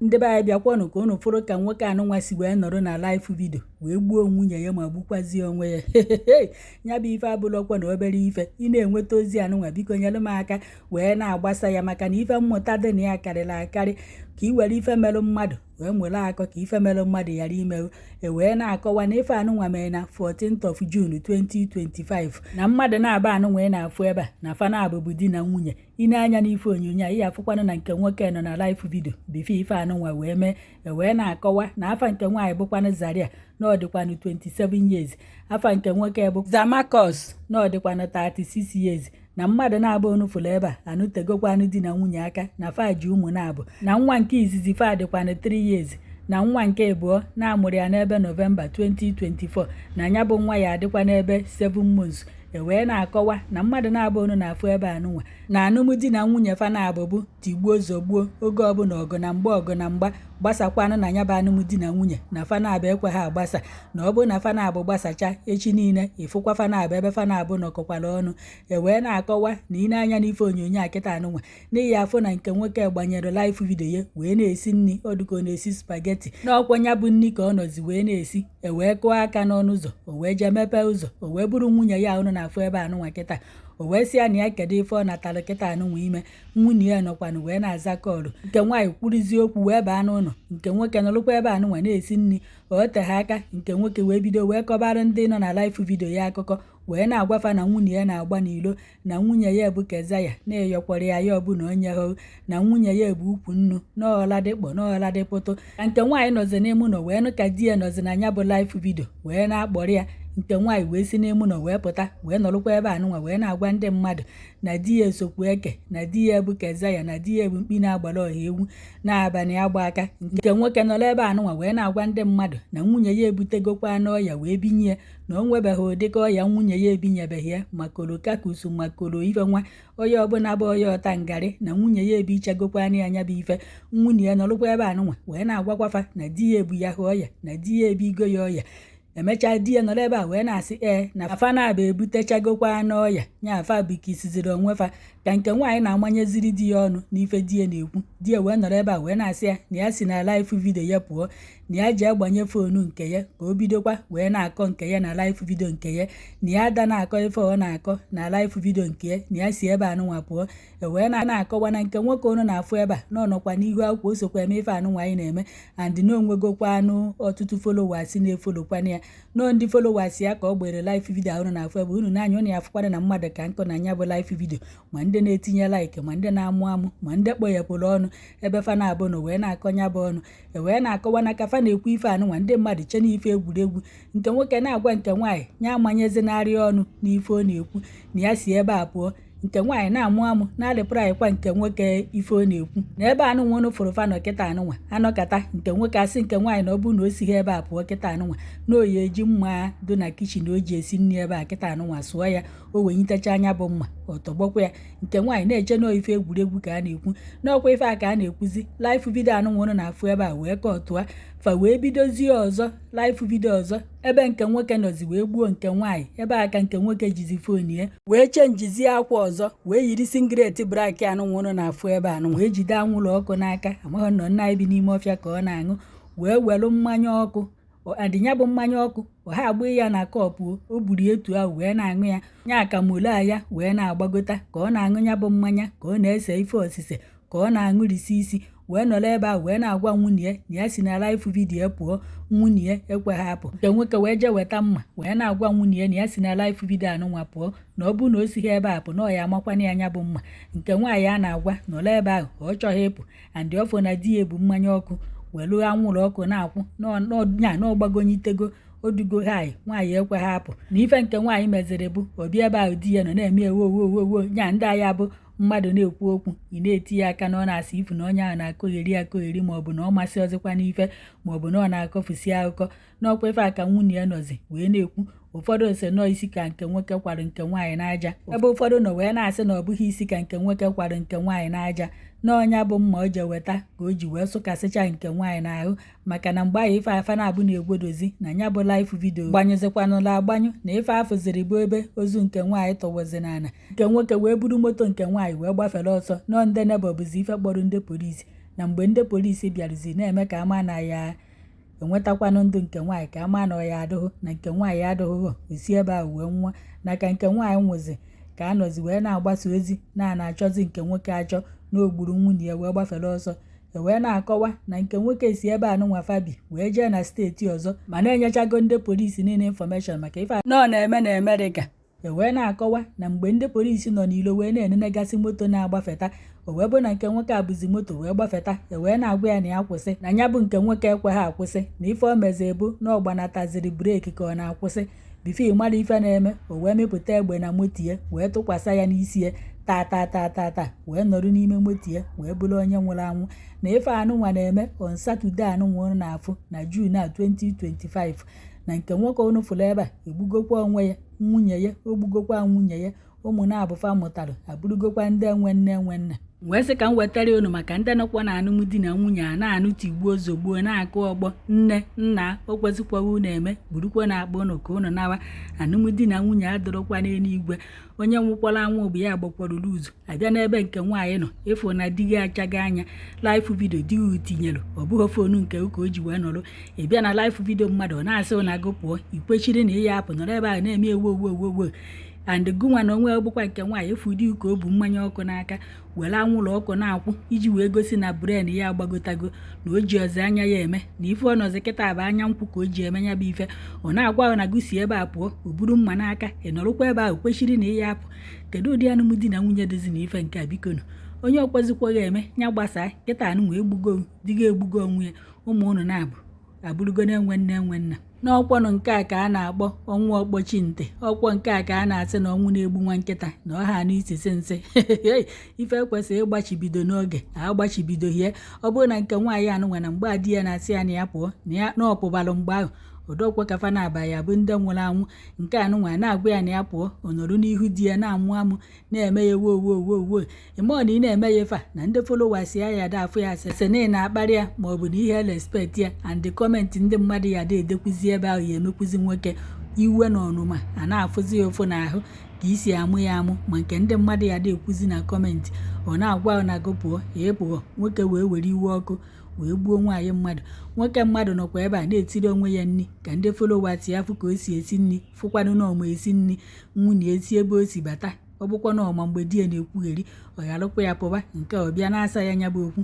Ndị be anyị, bịakwanụ ka unu fụrụ ka nwoke anụnwa si wee nọrọ na live video wee gbuo nwunye ya ma gbukwazie onwe ya. Ya bụ ife abụlọkwa na obere ife. Ị na-enweta ozi anụnwa, biko nyere m aka wee na-agbasa ya, maka na ife mmụta dị na ya karịrị akarị. Ka ị were ife merụ mmadụ wee nwere akọ, ka ife merụ mmadụ ghara imerụ. E wee na-akọwa na ife anụnwa mere na 14th of June 2025, na mmadụ na-aba anụnwa ị na-afụ ebe a na fa na-abụbụ di na nwunye. Ị na-anya n'ife onyonyo a, ị afụkwanụ na nke nwoke nọ na live video before ife anụnwa wee mee. E wee na-akọwa na afa nke nwaanyị bụkwanụ Zaria, na ọ dịkwanụ 27 years. Afa nke nwoke bụ Zamakos, na ọ dịkwanụ 36 years. Na mmadụ na-abụ onufụlụ ebe a anụtegokwanụ di na nwunye aka, na fa ji ụmụ na-abụ, na nwa nke izizi fa dịkwanụ 3 years, na nwa nke abụọ na-amụrụ ya n'ebe Nọvemba 2024, na ya bụ nwa ya adịkwa n'ebe 7 months. E wee na-akọwa na mmadụ na-abụ onu na-afụ ebe anụnwa na alụmdi na nwunye fa na-abụbụ tigbuo zọgbuo, oge ọbụla ọgụ na mgba, ọgụ na mgba gbasakwanụ na ya bụ alụmdi na nwunye, na fa na-abụ ekwe ha agbasa, na ọ bụrụ na fa na-abụ gbasacha echi niile, ịfụkwa fa na-abụ ebe fa na-abụ nọkọkwara ọnụ. E wee na-akọwa na ị na-anya n'ife onyonyo a kịta anụnwa, n'ihi afọ na nke nwoke gbanyere live video ya wee na-esi nri. Ọ dịka ọ na-esi spaghetti n'ọkwa ya bụ nri ka ọ nọzi wee na-esi. E wee kụọ aka n'ọnụ ụzọ, o wee jee mepee ụzọ, o wee bụrụ nwunye ya ụnụ na-afụ ebe anụnwa kịta. O wee sị ya na ya kedu ife ọ natara kịta anụnwa ime. Nwunye ya nọkwanụ wee na-aza call. Nke nwaanyị kwuruzie okwu wee baa n'ụlọ, nke nwoke nọrụkwa ebe anụnwa na-esi nri. O tegha aka, nke nwoke wee bido wee kọbara ndị nọ na live video ya akụkọ, wee na-agwafa na nwunye ya na-agba n'ilo, na nwunye ya bụ Kezaya na-eyọkwara ya ya ọbụla onye hụ na nwunye ya bụ ukwu nnu n'ọladịkpọ n'ọladịpụtụ. Ka nke nwaanyị nọzi n'ime ụlọ wee nụ ka di ya nọzi na ya bụ live video wee na-akpọrọ ya, nke nwaanyị wee si n'ime ụlọ wee pụta, wee nọrụkwa ebe anụnwa wee na-agwa ndị mmadụ na di ya esokwu eke, na di ya bụ Kezaya, na di ya bụ mkpi na-agbara ọha ewu na-abalị agba aka. Nke nwoke nọrọ ebe anụnwa wee na-agwa ndị mmadụ na nwunye ya ebutegokwa n'ọya wee binye ya, na o nwebeghị ụdịka ọya nwunye ya ebinyebeghị ya, makoro kakusu, makoro ife nwa onye ọbụla bụ onye ọta ngarị, na nwunye ya ebichagokwana ya anya bụ ife. Nwunye ya nọrụkwa ebe anụnwa wee na-agwakwafa na di ya ebu ya hụ ọya, na di ya ebigo ya ọya. Emechaa, di ya nọrọ ebe a wee na-asị ee, na afa na-aba ebutechagokwa n'ọya nya afa bikisiziri onwe fa. Ka nke nwaanyị na-amanyeziri di ya ọnụ n'ife di ya na-ekwu, di ya wee nọrọ ebe a wee na-asị ya na ya si na live video ya pụọ, na ya ji agbanye phone nke ya ka o bidokwa wee na-akọ nke ya na live video nke ya, na ya ada na-akọ ife ọ na-akọ na live video nke ya, na ya si ebe anụnwa pụọ. E wee na-akọwa na nke nwoke ụnụ na-afụ ebe a na ọnọkwa n'ihu akwụkwọ, o sokwa eme ife anụnwa anyị na-eme, and na onwegokwa anụ ọtụtụ followers na-efollowkwana ya. Nọọ ndị followers ya ka ọ gbere live video ahụ na-afụ ebe unu n'anya. Unu ya afụkwana na mmadụ ka nkụ na anya bụ live video, ma ndị na-etinye like, ma ndị na-amụ amụ, ma ndị kpọghepụrụ ọnụ ebe fa na-abụ na wee na-akọ nya bụ ọnụ. E wee na-akọwa na ka fa na-ekwu ife anụnwa, ndị mmadụ che n'ife egwuregwu. Nke nwoke na-agwa nke nwaanyị ya amanyezinarị ọnụ n'ife ọ na-ekwu, na ya si ebe a pụọ. Nke nwaanyị na-amụ amụ na-arịpụranyịkwa nke nwoke ife ọ na-ekwu. Na ebe anụnwa unu fụrụ fa nọ kịta anụnwa anọkata, nke nwoke asị nke nwaanyị na ọ bụrụ na o sighi ebe a pụọ kịta anụnwa, na oyi eji mma dị na kitchen o ji esi nri ebe a kịta anụnwa sụọ ya. O wenyitecha anya bụ mma, ọ tọgbọkwa ya. Nke nwaanyị na-eche nọọ ife egwuregwu ka a na-ekwu, n'ọkwa ife a ka a na-ekwuzi. Live video anụnwa unu na-afụ ebe a wee kọtụa fa, wee bidozie ọzọ live video ọzọ, ebe nke nwoke nọzi wee gbuo nke nwaanyị. Ebe a ka nke nwoke jizi phone ya wee changezie akwa ọzọ, wee yiri singlet black anụnwa unu na-afụ ebe anụnwa, wee jide anwụrụ ọkụ n'aka, amaghị nọ nna anyị bi n'ime ọfịa ka ọ na-aṅụ, wee welu mmanya ọkụ adịnya bụ mmanya ọkụ ọha agba ya na cup. O buru etu ahụ wee na-aṅụ ya nya akamole ya wee na-agbagota ka ọ na-aṅụ ya bụ mmanya, ka ọ na-ese ife osise, ka ọ na-aṅụrịsị isi, wee nọrọ ebe ahụ wee na-agwa nwunye ya na ya si na live video pụọ. Nwunye ya ekweghị apụ. Nke nwoke wee jee weta mma, wee na-agwa nwunye ya na ya si na live video anụnwa pụọ, na ọ bụrụ na o sighi ebe a pụ, na ọ ya amakwana ya anya bụ mma. Nke nwaanyị a na-agwa nọrọ ebe ahụ, ọ chọghị ịpụ, and ọfọ na di ya ebu mmanya ọkụ welu anwụrụ ọkụ na-akwụ nya na ọgbagonyitego odugo hai. Nwaanyị ekweghị apụ. Na ife nke nwaanyị meziri bụ ọbịa ebe ahụ di ya nọ na-eme ewo wo wo wo nya ndị agha bụ mmadụ na-ekwu okwu, ị na-eti ya aka na ọ na-asị ifu na onye ahụ na-akọgheri akọgheri, maọbụ na ọ masị ọzịkwa n'ife, maọbụ na ọ na-akọfusi akụkọ. N'ọkwa ife a ka nwunye ya nọzi wee na-ekwu. Ụfọdụ ose nọọ isi ka nke nwoke kwara nke nwaanyị n'aja, ebe ụfọdụ nọ wee na-asị na ọ bụghị isi ka nke nwoke kwara nke nwaanyị n'aja, n'ọnya bụ mma o je weta ka o ji wee sụkasịcha nke nwaanyị n'ahụ, maka na mgbe ahụ ife afa na-abụ na-egwodozi na ya bụ live video gbanyụzikwanụla agbanyụ, na ife afụziri bụ ebe ozu nke nwaanyị tọwọzi n'ala. Nke nwoke wee buru moto nke nwaanyị wee gbafere ọsọ. Nọọ ndị neighbour bụzi ife kpọrọ ndị polisi. Na mgbe ndị polisi bịaruzi na-eme ka ama na ya enwetakwanụ ndụ nke nwaanyị, ka ama na ọ ya adụghụ na nke nwaanyị adụghụ, osi ebe ahụ wee nwụọ. Na ka nke nwaanyị nwụzi, ka a nọzi wee na-agbasa ozi na a na-achọzi nke nwoke achọ, na o gburu nwunye ya wee gbafere ọsọ. E wee na-akọwa na nke nwoke si ebe anụnwa fabi wee jee na steeti ọzọ, ma na-enyechago ndị polisi niile information maka ife na ọ na-eme na Amerịka. E wee na-akọwa na mgbe ndị polisi nọ n'ilo wee na-enenegasị moto na-agbafeta, o wee bụ na nke nwoke a bụzi moto wee gbafeta. E wee na-agwa ya na ya kwụsị, na ya bụ nke nwoke ekweghị akwụsị, na ife o mezi bụ na ọ gbanataziri brake ka ọ na-akwụsị. Before mara ife na-eme, o wee mịpụta egbe na moto ya wee tụkwasị ya n'isi ya, taa taa taa taa taa, wee nọrọ n'ime moto ya wee bụrụ onye nwụrụ anwụ. Na ife anụnwa na-eme on Saturday anụnwa na-afụ na June a 2025. Na nke nwoke unu fụrụ ebe a egbugokwa onwe ya, nwunye ya o gbugokwa nwunye ya, ụmụ na-abụfa mụtara abụrụgokwa ndị enwe nne enwe nna. Wee sị ka m wetara unu maka ndị nọkwa na alụmdi na nwunye a na-anụ tigbuo zogbuo na-akụ ọgbọ nne nna. O kwesịkwaghị unu eme burukwa na akpa unu ka unu nawa. Alụmdi na nwunye adịrọkwa n'eluigwe. Onye nwụkwara anwụ bụ ya gbakwara ụzọ abịa n'ebe nke nwaanyị nọ. Ịfụ na di gị achaghị anya live video di gị tinyere, ọ bụghị phone nke ụka o ji wee nọrọ. Ị bịa na live video mmadụ, ọ na-asị na agụ pụọ, ikwechiri na ịya apụ, nọrọ ebe ahụ na-eme ewu owu owu owu. And gụnwa na onwe bụkwa nke nwaanyị, efu di ka o bu mmanya ọkụ n'aka were anwụrụ ọkụ na-akwụ iji wee gosi na brain ya agbagotago, na o ji ọzọ anya ya eme na ife ọ nọzi kịta bụ anya nkwụ ka o ji eme ya bụ ife. Ọ na-agwa na gụ si ebe a pụọ, o buru mma n'aka, ị nọrọkwa ebe ahụ kwechiri na ịya apụ. Kedu ụdị alụmdi na nwunye dịzi na ife nke a? Bikonu, onye ọkwezikwaghị eme ya gbasaa kịta. Anụ wee gbugo di gị, egbugo onwe ya, ụmụ unu na-abụ abụrụgo na-enwe nne enwe nna. N'ọkwọnụ nke a ka a na-akpọ ọnwụ ọkpọchi ntị. Ọkwọ nke a ka a na-asị na ọnwụ na-egbu nwa nkịta na ọha anụ isisi nsị. Ife ekwesịrị ịgbachibido n'oge agbachibidoghị ya. Ọ bụrụ na nke nwaanyị anụnwa na mgbe a di ya na-asị ya na ya pụọ, na ya na ọpụbalụ mgbe ahụ odokwe kafa na-aba ya bụ ndị nwụrụ anwụ. Nke anụnwa na-agwa ya na ya pụọ, ọ nọrọ n'ihu di ya na-amụ amụ, na-eme ya wo wo wo wo. Ịma ọ na ị na-eme ya ife a na ndị followers ya ya da afụ ya sị na ị na-akparị ya ma ọ bụ na ihe respect ya. And comment ndị mmadụ ya da edekwuzi ebe ahụ ya emekwuzi nwoke iwe na ọnụma a na-afụzi ya ụfụ n'ahụ ka isi amụ ya amụ, ma nke ndị mmadụ ya da ekwuzi na comment. Ọ na-agwa na gụ pụọ, ya pụọ, nwoke wee were iwe ọkụ wee gbuo nwaanyị mmadụ. Nwoke mmadụ nọkwa ebe a na-etiri onwe ya nri ka ndị followers ya fụ ka o si esi nri, fụkwanụ na ọma esi nri. Nwunye esi ebe o si bata, ọ bụkwa na ọma mgbe di ya na-ekwugheri, ọ gharụkwa ya pụba nke ọ bịa na-asa ya nya bụ okwu.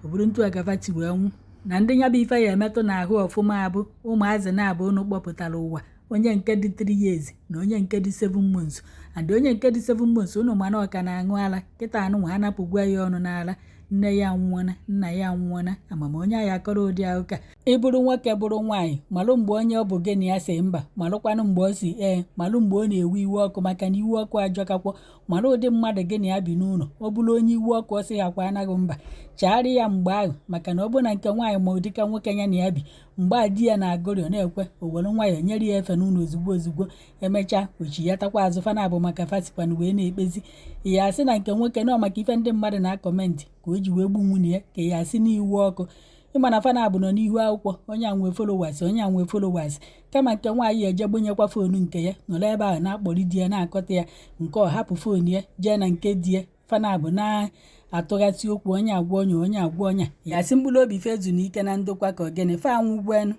Ọ bụrụ ntu agafati wee nwụ. Na ndị nya bụ ife ya emetụ n'ahụ ọfụma abụ ụmụazị na-abụ unu kpọpụtara ụwa, onye nke dị 3 years na onye nke dị 7 months. And onye nke dị 7 months, unu mana ọ ka na-aṅụ ala kịta anụnwa anapụgwa ya ọnụ n'ala. Nne ya anwụọna, nna ya anwụọna. Amama onye anyị akọrọ ụdị akụkọ a. Ị bụrụ nwoke, bụrụ nwaanyị, malụ mgbe onye ọ bụ gị na ya si mba, malụkwanụ mgbe ọ si ee, malụ mgbe ọ na-ewe iwe ọkụ, maka na iwe ọkụ ajọkakwọ. Malụ ụdị mmadụ gị na ya bi n'ụlọ. Ọ bụrụ onye iwe ọkụ, ọ sị ya kwa anaghị mba, chagharị ya mgbe ahụ, maka na ọ bụrụ na nke nwaanyị ma ụdịka nwoke ya na ya bi, mgbe a di ya na-agụrị, ọ na-ekwe o were nwayọọ nyere ya efe n'ụlọ ozugbo ozugbo, emechaa ochi ya takwa azụ. Fana bụ maka fasikwanụ wee na-ekpezi ya asị na nke nwoke nọ maka ife ndị mmadụ na-acomment ka o ji wee gbu nwunye ya, ka ya asị n'iwu ọkụ. Ịma na fana bụ nọ n'ihu akwụkwọ, onye a nwee followers, onye a nwee followers, kama nke nwaanyị eje gbunyekwa phone nke ya, nọrọ ebe ahụ na-akpọrọ di ya na-akọta ya, nke ọ hapụ phone ya jee na nke di ya. Fana bụ na-atụghasị okwu, onye agwa onye, onye agwa onye, ya sị mkpụrụ obi fezu n'ike na ndokwa ka ogene fa anwụgwenu.